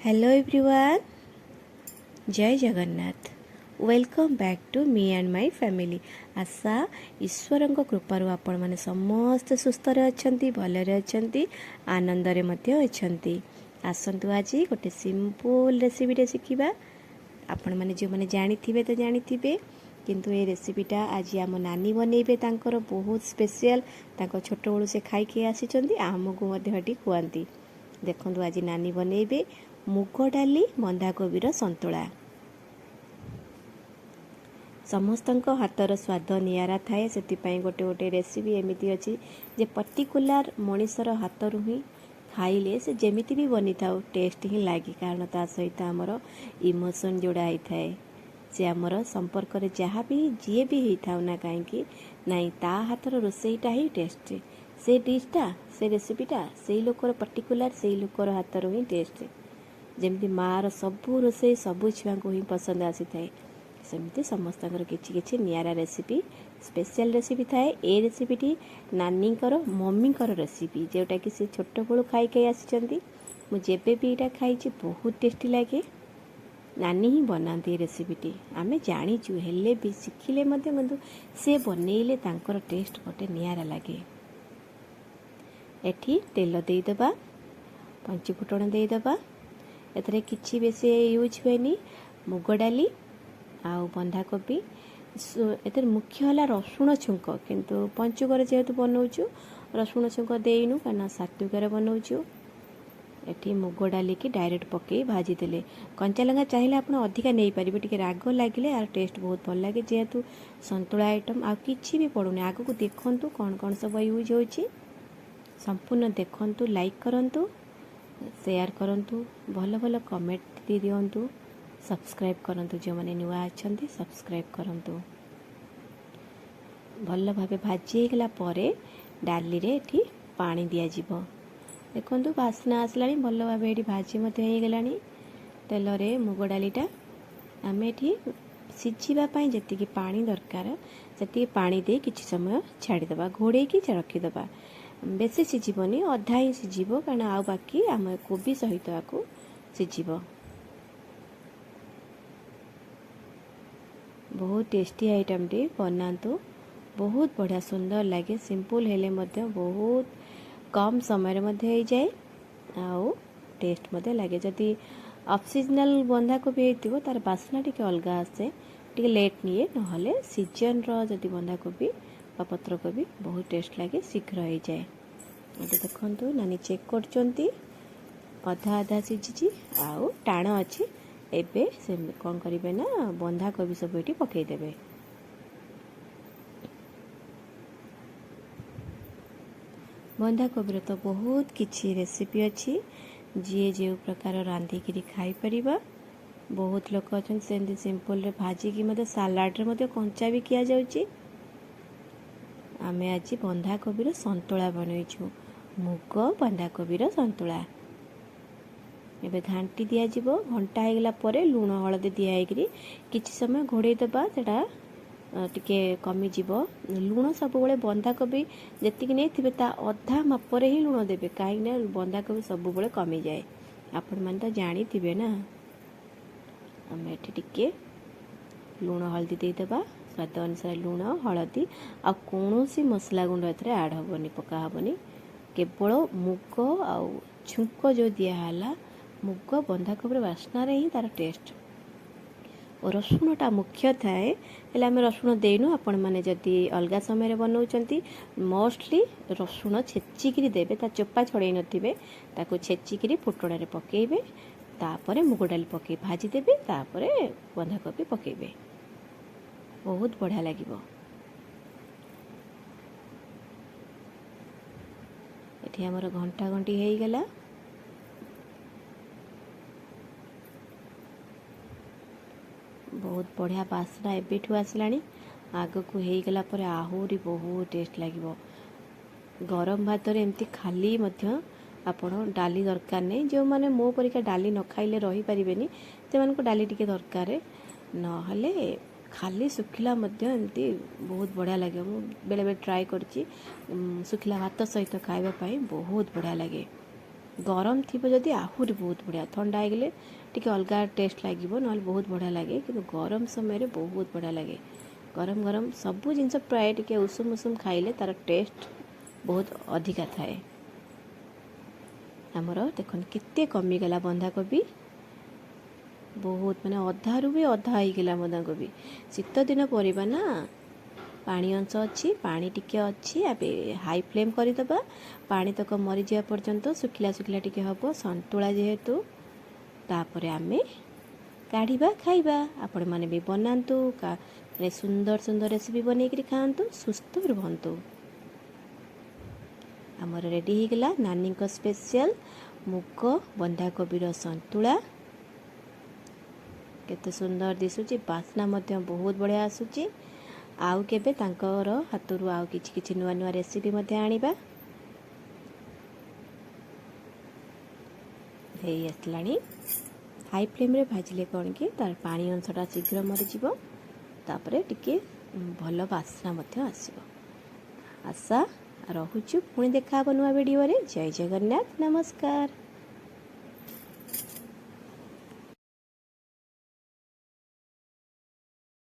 Hello everyone, Jay Jagannath. Welcome back to me and my family. ଆଶା ଈଶ୍ୱରଙ୍କ କୃପାରୁ ଆପଣମାନେ ସମସ୍ତେ ସୁସ୍ଥରେ ଅଛନ୍ତି, ଭଲରେ ଅଛନ୍ତି, ଆନନ୍ଦରେ ମଧ୍ୟ ଅଛନ୍ତି। ଆସନ୍ତୁ ଆଜି ଗୋଟେ ସିମ୍ପଲ୍ ରେସିପିଟେ ଶିଖିବା। ଆପଣମାନେ ଯେଉଁମାନେ ଜାଣିଥିବେ ତ ଜାଣିଥିବେ, କିନ୍ତୁ ଏ ରେସିପିଟା ଆଜି ଆମ ନାନୀ ବନେଇବେ। ତାଙ୍କର ବହୁତ ସ୍ପେଶିଆଲ୍, ତାଙ୍କ ଛୋଟବେଳୁ ସେ ଖାଇକି ଆସିଛନ୍ତି, ଆମକୁ ମଧ୍ୟ ଏଠି ଖୁଆନ୍ତି। ଦେଖନ୍ତୁ, ଆଜି ନାନୀ ବନେଇବେ ମୁଗ ଡାଲି ବନ୍ଧାକୋବିର ସନ୍ତୁଳା। ସମସ୍ତଙ୍କ ହାତର ସ୍ୱାଦ ନିଆରା ଥାଏ, ସେଥିପାଇଁ ଗୋଟେ ଗୋଟେ ରେସିପି ଏମିତି ଅଛି ଯେ ପର୍ଟିକୁଲାର ମଣିଷର ହାତରୁ ହିଁ ଖାଇଲେ ସେ ଯେମିତି ବି ବନିଥାଉ ଟେଷ୍ଟ ହିଁ ଲାଗେ, କାରଣ ତା ସହିତ ଆମର ଇମୋସନ୍ ଯୋଡ଼ା ହେଇଥାଏ। ସେ ଆମର ସମ୍ପର୍କରେ ଯାହା ବି ଯିଏ ବି ହେଇଥାଉ ନା କାହିଁକି, ନାଇଁ ତା ହାତର ରୋଷେଇଟା ହିଁ ଟେଷ୍ଟ। ସେ ଡିଶ୍ଟା, ସେ ରେସିପିଟା ସେଇ ଲୋକର ପର୍ଟିକୁଲାର, ସେଇ ଲୋକର ହାତରୁ ହିଁ ଟେଷ୍ଟ। ଯେମିତି ମାଆର ସବୁ ରୋଷେଇ ସବୁ ଛୁଆଙ୍କୁ ହିଁ ପସନ୍ଦ ଆସିଥାଏ, ସେମିତି ସମସ୍ତଙ୍କର କିଛି କିଛି ନିଆରା ରେସିପି, ସ୍ପେଶିଆଲ ରେସିପି ଥାଏ। ଏ ରେସିପିଟି ନାନୀଙ୍କର ମମିଙ୍କର ରେସିପି, ଯେଉଁଟାକି ସେ ଛୋଟବେଳୁ ଖାଇ ଖାଇ ଆସିଛନ୍ତି। ମୁଁ ଯେବେ ବି ଏଇଟା ଖାଇଛି ବହୁତ ଟେଷ୍ଟି ଲାଗେ। ନାନୀ ହିଁ ବନାନ୍ତି ଏ ରେସିପିଟି। ଆମେ ଜାଣିଛୁ, ହେଲେ ବି ଶିଖିଲେ ମଧ୍ୟ, କିନ୍ତୁ ସେ ବନେଇଲେ ତାଙ୍କର ଟେଷ୍ଟ ଗୋଟେ ନିଆରା ଲାଗେ। ଏଠି ତେଲ ଦେଇଦେବା, ପଞ୍ଚୁଫୁଟଣ ଦେଇଦେବା। ଏଥିରେ କିଛି ବେଶୀ ୟୁଜ୍ ହୁଏନି, ମୁଗ ଡାଲି ଆଉ ବନ୍ଧାକୋବି। ଏଥିରେ ମୁଖ୍ୟ ହେଲା ରସୁଣ ଛୁଙ୍କ, କିନ୍ତୁ ପଞ୍ଚୁକରେ ଯେହେତୁ ବନଉଛୁ ରସୁଣ ଛୁଙ୍କ ଦେଇନୁ, କାରଣ ସାତ୍ଵିକରେ ବନଉଛୁ। ଏଠି ମୁଗ ଡାଲିକି ଡାଇରେକ୍ଟ ପକାଇ ଭାଜିଦେଲେ। କଞ୍ଚା ଲଙ୍କା ଚାହିଁଲେ ଆପଣ ଅଧିକା ନେଇପାରିବେ, ଟିକେ ରାଗ ଲାଗିଲେ ଆର ଟେଷ୍ଟ ବହୁତ ଭଲ ଲାଗେ। ଯେହେତୁ ସନ୍ତୁଳା ଆଇଟମ୍, ଆଉ କିଛି ବି ପଡ଼ୁନି। ଆଗକୁ ଦେଖନ୍ତୁ କ'ଣ କ'ଣ ସବୁ ୟୁଜ୍ ହେଉଛି, ସମ୍ପୂର୍ଣ୍ଣ ଦେଖନ୍ତୁ, ଲାଇକ୍ କରନ୍ତୁ, ସେୟାର କରନ୍ତୁ, ଭଲ ଭଲ କମେଣ୍ଟ ଦେଇ ଦିଅନ୍ତୁ, ସବସ୍କ୍ରାଇବ୍ କରନ୍ତୁ। ଯେଉଁମାନେ ନୂଆ ଅଛନ୍ତି ସବସ୍କ୍ରାଇବ୍ କରନ୍ତୁ। ଭଲ ଭାବେ ଭାଜି ହେଇଗଲା ପରେ ଡାଲିରେ ଏଠି ପାଣି ଦିଆଯିବ। ଦେଖନ୍ତୁ ବାସ୍ନା ଆସିଲାଣି, ଭଲ ଭାବେ ଏଠି ଭାଜି ମଧ୍ୟ ହେଇଗଲାଣି ତେଲରେ ମୁଗ ଡାଲିଟା। ଆମେ ଏଠି ସିଝିବା ପାଇଁ ଯେତିକି ପାଣି ଦରକାର ସେତିକି ପାଣି ଦେଇ କିଛି ସମୟ ଛାଡ଼ିଦେବା, ଘୋଡ଼େଇକି ରଖିଦେବା। ବେଶୀ ସିଝିବନି, ଅଧା ହିଁ ସିଝିବ, କାରଣ ଆଉ ବାକି ଆମ କୋବି ସହିତ ଆକୁ ସିଝିବ। ବହୁତ ଟେଷ୍ଟି ଆଇଟମ୍ଟି ବନାନ୍ତୁ, ବହୁତ ବଢ଼ିଆ ସୁନ୍ଦର ଲାଗେ। ସିମ୍ପଲ୍ ହେଲେ ମଧ୍ୟ ବହୁତ କମ୍ ସମୟରେ ମଧ୍ୟ ହେଇଯାଏ ଆଉ ଟେଷ୍ଟ ମଧ୍ୟ ଲାଗେ। ଯଦି ଅଫ୍ ସିଜନାଲ୍ ବନ୍ଧାକୋବି ହେଇଥିବ ତାର ବାସ୍ନା ଟିକେ ଅଲଗା ଆସେ, ଟିକେ ଲେଟ୍ ନିଏ। ନହେଲେ ସିଜନ୍ର ଯଦି ବନ୍ଧାକୋବି ବା ପତ୍ରକୋବି ବହୁତ ଟେଷ୍ଟ ଲାଗେ, ଶୀଘ୍ର ହେଇଯାଏ। ଏବେ ଦେଖନ୍ତୁ ନାନୀ ଚେକ୍ କରୁଛନ୍ତି, ଅଧା ଅଧା ସିଝିଛି ଆଉ ଟାଣ ଅଛି। ଏବେ ସେ କ'ଣ କରିବେ ନା ବନ୍ଧାକୋବି ସବୁ ଏଠି ପକାଇଦେବେ। ବନ୍ଧାକୋବିର ତ ବହୁତ କିଛି ରେସିପି ଅଛି, ଯିଏ ଯେଉଁ ପ୍ରକାର ରାନ୍ଧିକିରି ଖାଇପାରିବା। ବହୁତ ଲୋକ ଅଛନ୍ତି ସେମିତି ସିମ୍ପଲ୍ରେ ଭାଜିକି ମଧ୍ୟ ସାଲାଡ଼ରେ ମଧ୍ୟ କଞ୍ଚା ବି ଖିଆଯାଉଛି। ଆମେ ଆଜି ବନ୍ଧାକୋବିର ସନ୍ତୁଳା ବନେଇଛୁ, ମୁଗ ବନ୍ଧାକୋବିର ସନ୍ତୁଳା। ଏବେ ଘାଣ୍ଟି ଦିଆଯିବ। ଘଣ୍ଟା ହେଇଗଲା ପରେ ଲୁଣ ହଳଦୀ ଦିଆ ହେଇକିରି କିଛି ସମୟ ଘୋଡ଼େଇ ଦେବା, ସେଟା ଟିକେ କମିଯିବ। ଲୁଣ ସବୁବେଳେ ବନ୍ଧାକୋବି ଯେତିକି ନେଇଥିବେ ତା ଅଧା ମାପରେ ହିଁ ଲୁଣ ଦେବେ, କାହିଁକିନା ବନ୍ଧାକୋବି ସବୁବେଳେ କମିଯାଏ, ଆପଣମାନେ ତ ଜାଣିଥିବେ ନା। ଆମେ ଏଠି ଟିକେ ଲୁଣ ହଳଦୀ ଦେଇଦେବା, ସ୍ୱାଦ ଅନୁସାରେ ଲୁଣ ହଳଦୀ। ଆଉ କୌଣସି ମସଲା ଗୁଣ୍ଡ ଏଥିରେ ଆଡ଼୍ ହେବନି, ପକା ହେବନି। କେବଳ ମୁଗ ଆଉ ଛୁଙ୍କ ଯେଉଁ ଦିଆହେଲା, ମୁଗ ବନ୍ଧାକୋବିର ବାସ୍ନାରେ ହିଁ ତାର ଟେଷ୍ଟ। ଓ ରସୁଣଟା ମୁଖ୍ୟ ଥାଏ, ହେଲେ ଆମେ ରସୁଣ ଦେଇନୁ। ଆପଣମାନେ ଯଦି ଅଲଗା ସମୟରେ ବନାଉଛନ୍ତି ମୋଷ୍ଟଲି ରସୁଣ ଛେଚିକିରି ଦେବେ, ତା ଚୋପା ଛଡ଼େଇ ନଥିବେ, ତାକୁ ଛେଚିକିରି ଫୁଟଣରେ ପକାଇବେ, ତାପରେ ମୁଗ ଡାଲି ପକାଇ ଭାଜିଦେବେ, ତାପରେ ବନ୍ଧାକୋବି ପକାଇବେ, ବହୁତ ବଢ଼ିଆ ଲାଗିବ। ଏଠି ଆମର ଘଣ୍ଟା ଘଣ୍ଟି ହେଇଗଲା। ବହୁତ ବଢ଼ିଆ ବାସ୍ନା ଏବେଠୁ ଆସିଲାଣି, ଆଗକୁ ହେଇଗଲା ପରେ ଆହୁରି ବହୁତ ଟେଷ୍ଟ ଲାଗିବ। ଗରମ ଭାତରେ ଏମିତି ଖାଲି ମଧ୍ୟ ଆପଣ ଡାଲି ଦରକାର ନାହିଁ। ଯେଉଁମାନେ ମୋ ପରିକା ଡାଲି ନ ଖାଇଲେ ରହିପାରିବେନି ସେମାନଙ୍କୁ ଡାଲି ଟିକେ ଦରକାର, ନହେଲେ ଖାଲି ଶୁଖିଲା ମଧ୍ୟ ଏମିତି ବହୁତ ବଢ଼ିଆ ଲାଗିବ। ମୁଁ ବେଳେବେଳେ ଟ୍ରାଏ କରିଛି ଶୁଖିଲା ଭାତ ସହିତ ଖାଇବା ପାଇଁ, ବହୁତ ବଢ଼ିଆ ଲାଗେ। ଗରମ ଥିବ ଯଦି ଆହୁରି ବହୁତ ବଢ଼ିଆ। ଥଣ୍ଡା ହେଇଗଲେ ଟିକେ ଅଲଗା ଟେଷ୍ଟ ଲାଗିବ, ନହେଲେ ବହୁତ ବଢ଼ିଆ ଲାଗେ। କିନ୍ତୁ ଗରମ ସମୟରେ ବହୁତ ବଢ଼ିଆ ଲାଗେ। ଗରମ ଗରମ ସବୁ ଜିନିଷ ପ୍ରାୟ ଟିକେ ଉଷୁମ ଉଷୁମ ଖାଇଲେ ତା'ର ଟେଷ୍ଟ ବହୁତ ଅଧିକା ଥାଏ। ଆମର ଦେଖନ୍ତୁ କେତେ କମିଗଲା ବନ୍ଧାକୋବି, ବହୁତ ମାନେ ଅଧାରୁ ବି ଅଧା ହେଇଗଲା ବନ୍ଧାକୋବି। ଶୀତ ଦିନ ପରିବା ନା, ପାଣି ଅଂଶ ଅଛି, ପାଣି ଟିକେ ଅଛି। ଏବେ ହାଇ ଫ୍ଲେମ୍ କରିଦେବା, ପାଣି ତକ ମରିଯିବା ପର୍ଯ୍ୟନ୍ତ ଶୁଖିଲା ଶୁଖିଲା ଟିକେ ହେବ, ସନ୍ତୁଳା ଯେହେତୁ। ତାପରେ ଆମେ କାଢ଼ିବା, ଖାଇବା। ଆପଣମାନେ ବି ବନାନ୍ତୁ, ମାନେ ସୁନ୍ଦର ସୁନ୍ଦର ରେସିପି ବନେଇକିରି ଖାଆନ୍ତୁ, ସୁସ୍ଥ ରୁହନ୍ତୁ। ଆମର ରେଡ଼ି ହେଇଗଲା ନାନୀଙ୍କ ସ୍ପେଶିଆଲ ମୁଗ ବନ୍ଧାକୋବିର ସନ୍ତୁଳା। କେତେ ସୁନ୍ଦର ଦିଶୁଛି, ବାସ୍ନା ମଧ୍ୟ ବହୁତ ବଢ଼ିଆ ଆସୁଛି। ଆଉ କେବେ ତାଙ୍କର ହାତରୁ ଆଉ କିଛି କିଛି ନୂଆ ନୂଆ ରେସିପି ମଧ୍ୟ ଆଣିବା। ହେଇ ଆସିଲାଣି। ହାଇ ଫ୍ଲେମ୍ରେ ଭାଜିଲେ କ'ଣ କି ତାର ପାଣି ଅଂଶଟା ଶୀଘ୍ର ମରିଯିବ, ତାପରେ ଟିକେ ଭଲ ବାସ୍ନା ମଧ୍ୟ ଆସିବ। ଆଶା ରହୁଛୁ, ପୁଣି ଦେଖା ହେବ ନୂଆ ଭିଡ଼ିଓରେ। ଜୟ ଜଗନ୍ନାଥ, ନମସ୍କାର।